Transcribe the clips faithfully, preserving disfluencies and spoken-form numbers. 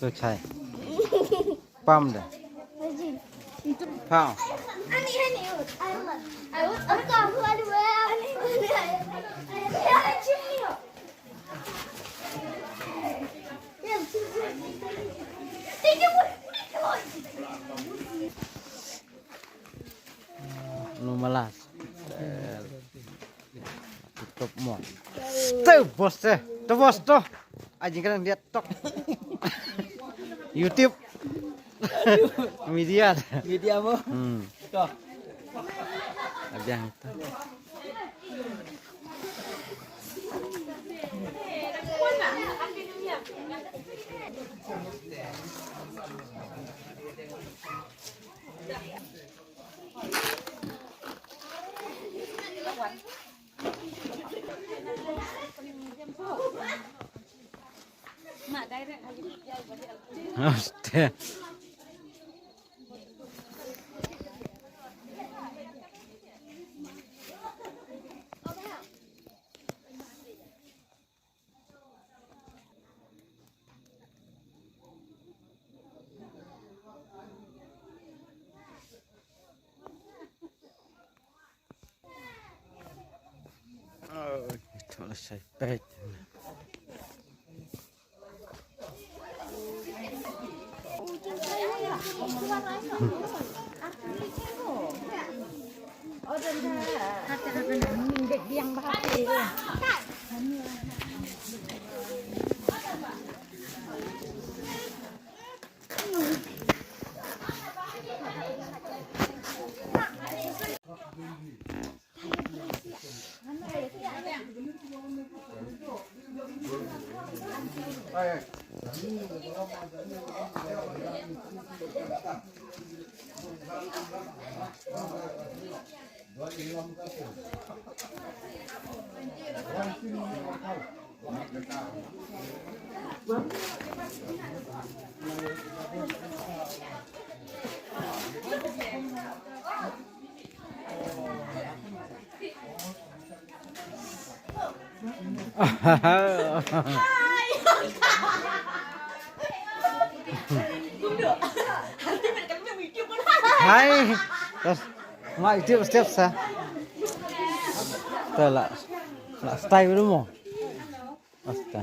To chai. Pam da. Pam. Lu malas. Tutup mo. Stop bos eh. To bos to. Aji kan dia tok. YouTube. Media. Media mo. Hmm. To. Abiang to. Aste. Hai. Terus ngai tiup step sa. Tela. La style dulu mo. Asta.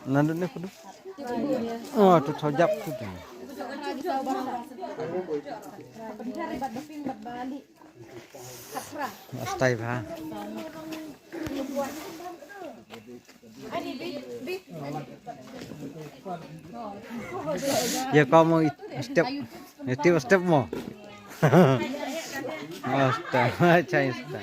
Nandun ne kudu. Oh, tu thojap tu. Asta ba. Ya, kamu step. Nanti step mo. Astaga, cai astaga.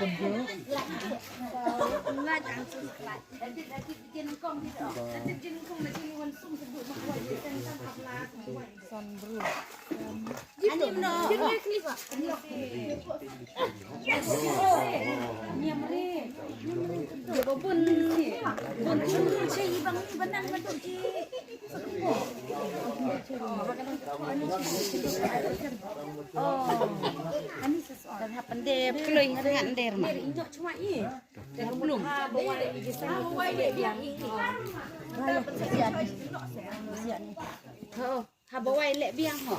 Haba wai leh biang ho.